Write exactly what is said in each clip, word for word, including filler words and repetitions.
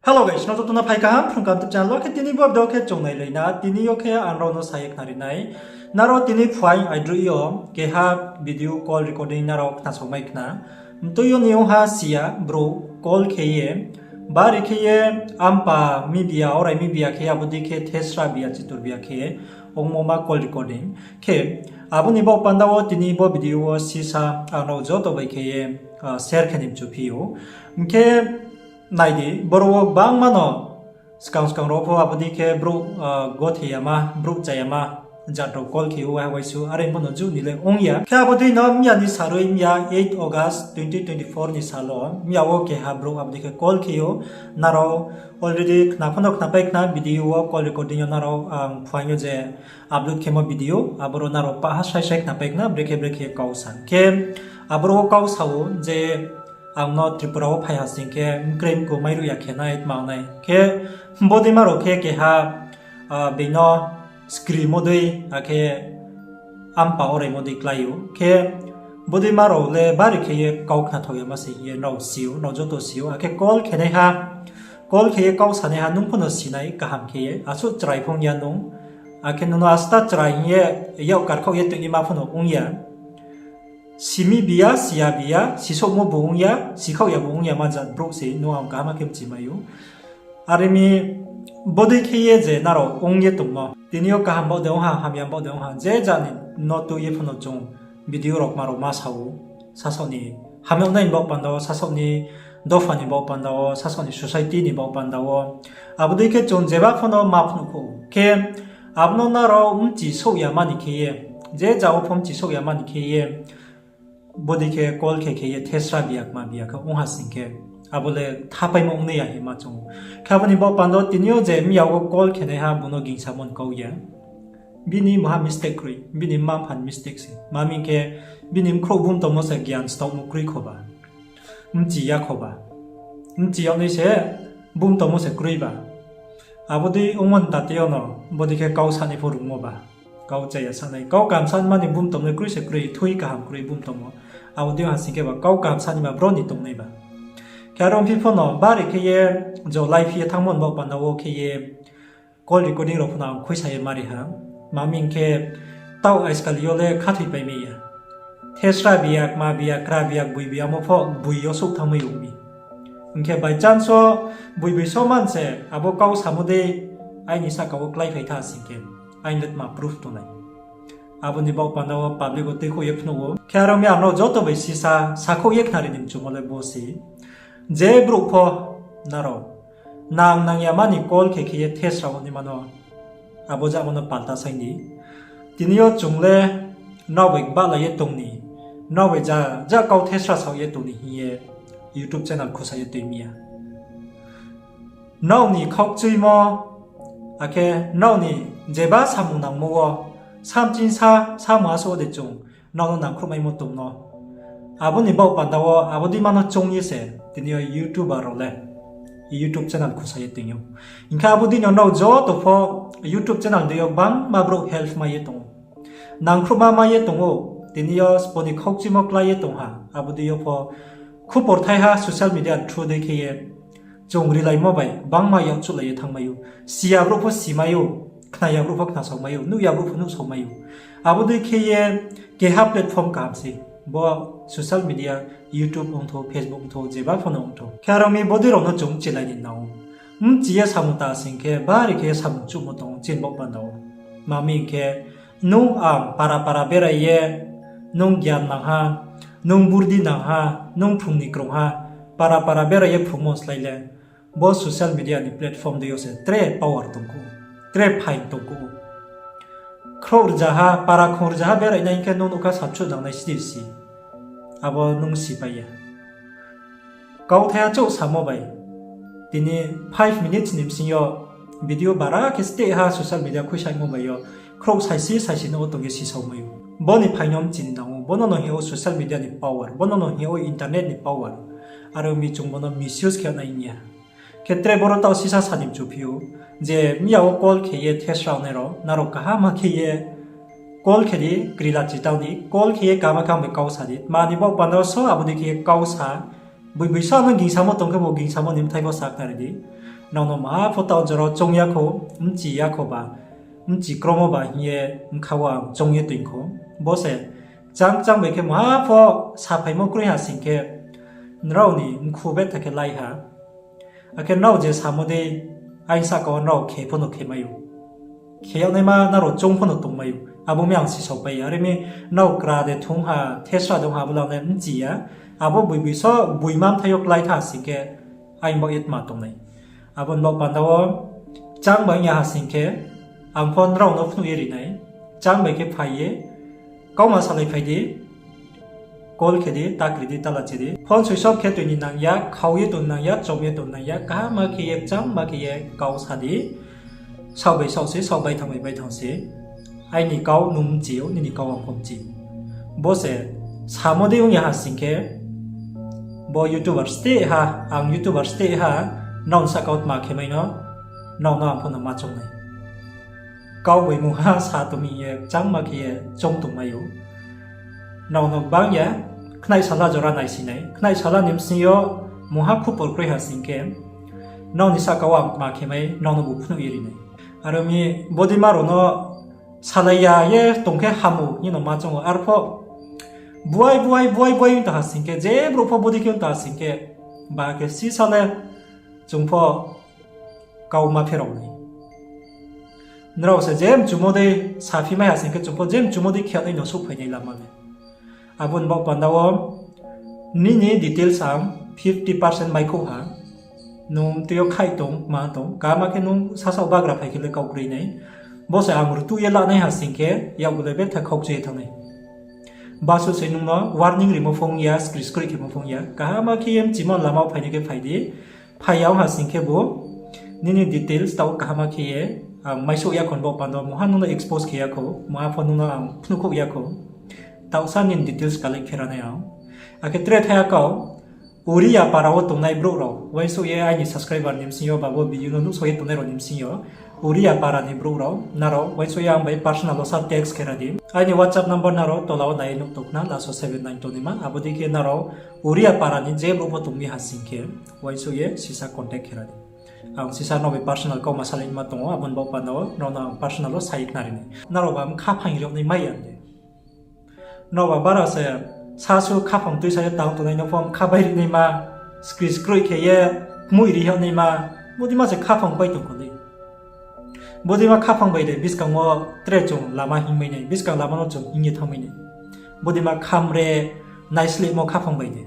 Hello guys, nrao joto no phai kaham Phrung Kaham YouTube channel wo. Khe tini bo video khe chung nailai na, tini yo khe ang nrao no sa ye khnari nai. Nrao tini phuaing aidroih yo keha video call recording nrao khnasao mai khna. Mtui yo ni ong ha si ya, brouh call khe ye, bari khe ye, ampa mi bi ya, orai mi bi ya khe ye, abo dei khe thesra bi ya, chitur bi ya khe ye, ongmo ma call recording. Khe abo ni baoh panda wo tini bo video wo sisa ang nrao joto bai khe ye, share khe ni mchu phi ou. Hing khe nai di, boro wo gbangma no skang skang rao pho abo dei khe brouh, gothe yama, brouh cha yama jat rao call khe ou, waiha waisu, are pho no juh ni le ong ya. Khe abo dei no mya ni sarui mya eight August twenty twenty-four ni sal wo mya wo keha brouh abo dei khe call khe ou, nrao already khna pho no khnapai khna, video wo call recording yo nrao ang phuaing yo je upload khemo video, aboro nrao paha srai srai khnapai khna, brekhe brekhe kau sa. Khe aboro wo kau sa ou je ang no Tripura wo phai ha sing khe mkroi mkhu mairuh ya khe nai tma ong nai. Khe bodeima rao khe keha, being no skrimo dei, akhe ampa oraimo dei klái ou. Khe bodeima rao le bari khe ye kau khnathao yama se hing ye nrao si ou, nrao joto si ou. Akhe call khenaiha, call khe ye kau sanaiha nung pho no si nai kaham khe ye, asuh chrai phung ya nung. Akhe nung no asta chrai hing ye yak karkhaoh ye toinaima pho no ong ya. Simi bi ya, si ya bi ya, sisouhmo bu ong ya, sikhaoh ya bu ong ya ma jat brouh se nung ang kaham khe mchi mai ou. Are mi bodei khe ye je nrao ong ye tongmo, tini yo kaham baoh de ong ha, hamya baoh de ong ha, je jat ni no tui ye pho no chung video rao kma rao ma sa ou, sasaoh ni hamya nai ni baoh panda wo, sasaoh ni dopha ni baoh panda wo, sasaoh ni society ni baoh panda wo. Abo dei khe chung jeba pho no ma phnuh kho ou. Khe abo no nrao mchi souh ya mani khe ye, je jat wo pho mchi souh ya mani khe ye, bodei khe call khe khe ye thesra bi ya kma bi ya khe ong ha sing khe, abo le thapaimo ong nai ya hing ma chung ou. Khe abo ni baoh panda wo tini yo je mya wo call khenaiha bung no gingsamo ni kau ya. Bini maha mistake kroi, bini mma-mpha ni mistake se. Ma hing khe, bini bkhrouh bumtongmo se gyan staohmo kroi kho ba. Mchi ya kho ba. Mchi yag nai se, bumtongmo se kroi ba. Abo dei ongmo ni tate yo no, bodei khe kau sanai pho rungmo ba. Kau cha ya sanai, kau kaham sanai mani bumtongmo kroi se kroi, thui kaham kroi bumtongmo. Abo dei ha sing khe ba, kau kaham sanaima bro ni tongnai ba. Khe aro ongphi pho no, bari khe ye, jo lai phi ye thanngmo ni baoh panda wo khe ye, call recording rao pho no ang khuisa ye mari ha. Ma hing khe, taoh aiskal yo le khathoipai mai ya. Thesra bi ya, kma bi ya, kra bi ya, boi bi ya, amo pho boi yo souh thanngmai ong mi. Hing khe by chance wo boi boi so man se abo kau samo dei aini sahka wo kláiphai tha sing khe, aini le tma proof tongnai? Abo ni baoh panda wo public wo tuikhouh ye phnuh ou. Khe aro mi ang nrao joto bai sisa sakhouh ye khnari ni mchumo le bo se. Je brouh pho nrao nang nang ya mani call khe khe ye thesra wo naima no, abo jamo no palta saing di. Tini yo chung le nrao bai bahlai ye tong ni, nrao bai ja, ja kau thesra sao ye tong ni hing ye YouTube channel khusa ye tui mi ya. Nrao ni khaukchuimo, akhe nrao ni jeba samung nangmo wo, samching sa, samung asuh wo de chung nrao no nangkhruhmaimo tong no. Abo ni baoh panda wo abo deima no choung ye se tini yo YouTuber rao le YouTube channel khusa ye tong ou. Hing khe abo dei no nrao joto pho YouTube channel dei yo gbangma brouh help mai ye tong ou. Nangkhruhma mai ye tong ou, tini yo sbo ni khaukchuimo klái ye tong ha, abo dei yo pho khuporthaiha social media ni through dei khe ye chung rilaimo bai gbangma yakchuhlai ye thanngmai ou. Si ya brouh pho simai ou, khna ya brouh pho khnasao mai ou, nuh ya brouh pho nuhsao mai ou. Abo dei khe ye keha platform kaham se. Bo social media, YouTube ong thou, Facebook ong thou, jeba pho no ong thou. Khe aro mi bodei rao no chung chilai ni nang ou. Mchi ye samung ta sing khe, bari khe ye samung chuhmo tong ou, chini baoh panda wo. Ma hing khe, nung ang para para berai ye, nung gyan nang ha, nung burdi nang ha, nung phrung ni krung ha, para para berai ye phrungmo slái le, bo social media ni platform dei yo se tre power tong kho, tre phaing tong kho. Khrouh rzaha, para khong rzaha berai nai hing khe nung nouhkha sabchuh nangnai sidi si. Abo nung sipai ya. Kauthai achouh samo bai, tini five minutes ni bsing yo video bara khe steh ha social media khuisaimo bai yo, khrouh saisi saisi nouh wo tong ye sisao mai ou. Bo ni phaing no mchini nang ou, bo no no hing ou social media ni power, bo no no hing ou internet ni power. Aro mi chung bo no misuse khe nai hing ya. Khe tre boro taoh sisa sa ni mchu phi ou, je miya wo call khe ye thesra nai rao, nrao kaham khe ye call khe di, krila chitang di, call khe ye kaham kaham bai kau sa di. Tma ni baoh panda wo so abo dei khe ye kau sa, Boiboi so ang no gingsamo tong khe bo gingsamo ni bthai pho sakhnari di. Nrao no maha pho taoh jora choung ya khou, bchi ya khou ba, bchi kromo ba hing ye bkha wo ang choung ye toing khou. Bo se kchang kchang bai khe maha pho saphaimo kroi ha sing khe, nrao ni mkhu betha khe lai ha. Akhe nrao je samo dei, aini sahka wo nrao khe pho no khe mai ou. Khe yag naima nrao choung pho no tongmai ou. Abo mi ang sisao pai ya. Are mi nrao kra de thung ha, thesra de ong ha, abo le ang le bchi ya. Abo boiboi so boima bthai yo klái tha sing khe, aini baoh ye tma tong nai. Abo ni baoh panda wo, kchang bai ya ha sing khe, ang pho nrao no phnuh ye ri nai. Kchang bai khe phai ye, kauma salai phai di, call khe di, ta kri di, ta lachi di. Phone switch off khe tong ni nang ya, khau ye tong ni nang ya, chom ye tong ni nang ya, kaham ma khe ye, kchang ma khe ye, kau sa di. Saoh bai saoh se, saoh baithang bai baithang se. Aini kau nung bchi ou, nini kau ang pho bchi. Bo se samo dei ong ya ha sing khe, bo YouTuber steh ha, ang YouTuber steh ha, nrao ni sahka wo tma khe mai no, nrao no ang pho no ma choung nai. Kau bai mungha sa tong mi ye, kchang ma khe ye, choung tongmai ou. Nrao no bang ya, khnaih sala jora naisi nai. Khnaih sala ni bsing yo mungha khupor kroi ha sing khe, nrao ni sahka wo ang tma khe mai, nrao no bu phnuh ye ri nai. Aro mi bodeima rao no salai ya ye tong khe ham ou hing no ma choung ou. Arpho buai buai buai buai ong tong ha sing khe, je brouh pho bodei khe ong tong ha sing khe, ba khe sisa le chung pho kau ma pherao nai. Nrao se je mchumo dei saphi mai ha sing khe, chung pho je mchumo dei khe nai no souhphai nai lama le. Abo ni baoh panda wo nini details ang fifty percent maikhouh ha. Nung tui yo khaih tong, ma tong, kaham khe nung sasaoh bagra phai khe le kau kroi nai. Bo se ang rtuh ye lanai ha sing khe, yakgu le betha khaukchu ye thanng nai. Basuh se nung no warning rimo phung ya, skri skroih khemo phung ya. Kaham khe ye mchimo lama wo phainai khe phai di. Phai ya ong ha sing khe bo, nini details taoh kaham khe ye, ang maisouh ya khou ni baoh panda wo, mungha nung no expose khe ya khou, mungha pho nung no ang phnuhkhouh ya khou. Taohsa nini details collect khe ra nai ang. Akhe tre thaiha kau, Uriya para wo tongnai brouh rao, uaingsouh ye aini subscriber ni bsing yo, ba bo video no nuhsao ye tongnai rao ni bsing yo, Uriya para ni brouh rao, nrao uaingsouh ye ang bai personal wo sa text khe ra di. Aini WhatsApp number nrao tola wo nai ye nuh tong khna, last wo seven nine tongnaima, abo dei khe nrao Uriya para ni je brouh pho tong mi ha sing khe, uaingsouh ye sisa contact khe ra di. Ang sisa nrao bai personal kauma salaima tong ou, abo ni baoh panda wo nrao no ang personal wo sa ye khnari nai. Nrao ba bkha phaing ri yag nai mai ya de. Nrao ba bara se sasu khaphang tuisa ye tang tongnai no pho bkha bai ri naima, skri skroih khe ye, kmoih ri yag naima, bodeima se khaphang pai tong kho dei. Bodeima khaphang bai de, buskang wo tre chung lama hingmai nai, buskang lama no chung hing ye thanngmai nai. Bodeima khamre naislehmo khaphang bai de.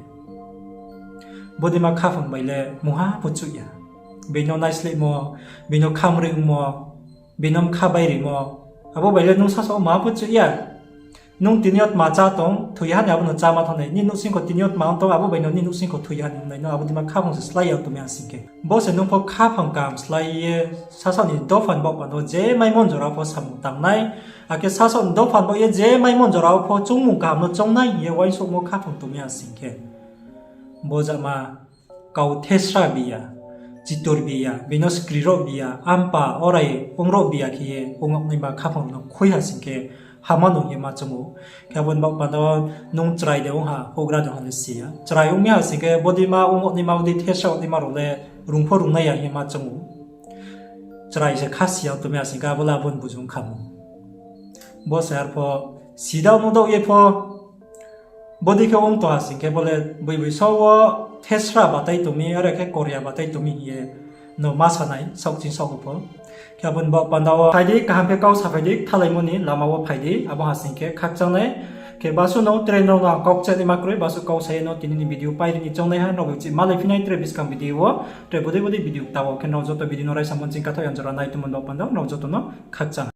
Bodeima khaphang bai le mungha pho chuh ya. Beino naislehmo, beino khamre ongmo, beino bkha bai rimo, abo bai le nung sasaoh ma pho chuh ya. Nung tini yo tma chá tong, thoi ha ni abo no chá ma thanng nai. Nini nouhsingkho tini yo tma ong tong, abo bai no nini nouhsingkho thoi ha ni ong nai. Nung abo deima khaphang se slái ya tong mi ha sing khe. Bo se nung pho khaphang kaham slái ye, sasaoh ni dopha ni baoh panda wo je maimo ni jora pho samung tang nai. Akhe sasaoh ni dopha ni baoh ye je maimo ni jora wo pho choungmung kaham no choung nai hing ye uaingsouhmo khaphang tong mi ha sing khe. Bo jama kau thesra bi ya, chitur bi ya, beino skri rao bi ya, ampa orai ong rao bi ya khe ye ong yag naima khaphang no khui ha sing khe, hama no hing ye ma choung ou. Khe abo ni baoh panda wo nung chrai de ong ha, houhgra de ong ha le si ya. Chrai ong mi ha sing khe, bodeima ong yag naima, bodei thesra yag naima rao le rung pho rungnai ya hing ye ma choung ou. Chrai se kha si ya tong mi ha sing khe, abo le abo ni bujung khamo. Bo se arpho, sidao nudaoh ye pho, bodei khe ong tong ha sing khe bo le boiboi so wo thesra batai tong mi, are khe koria batai tong mi hing ye no ma sa nai, saohkching saoh wo pho. Khe abo ni baoh panda wo phai di, kaham khe kau saphai di, kthalaimo ni lama wo phai di, abo ha sing khe khakchang nai. Khe basuh no tre nrao no ang kau kcheh naima kroi, basuh kau sa ye no tini ni video pai ri ni choungnaiha, nrao bai chih malai phi nai tre buskang video wo, tre bodei bodei video kta wo, khe nrao joto video no raisa mo ching kathaoh ya jora nai tongmo ni baoh panda wo, nrao joto no khakchang.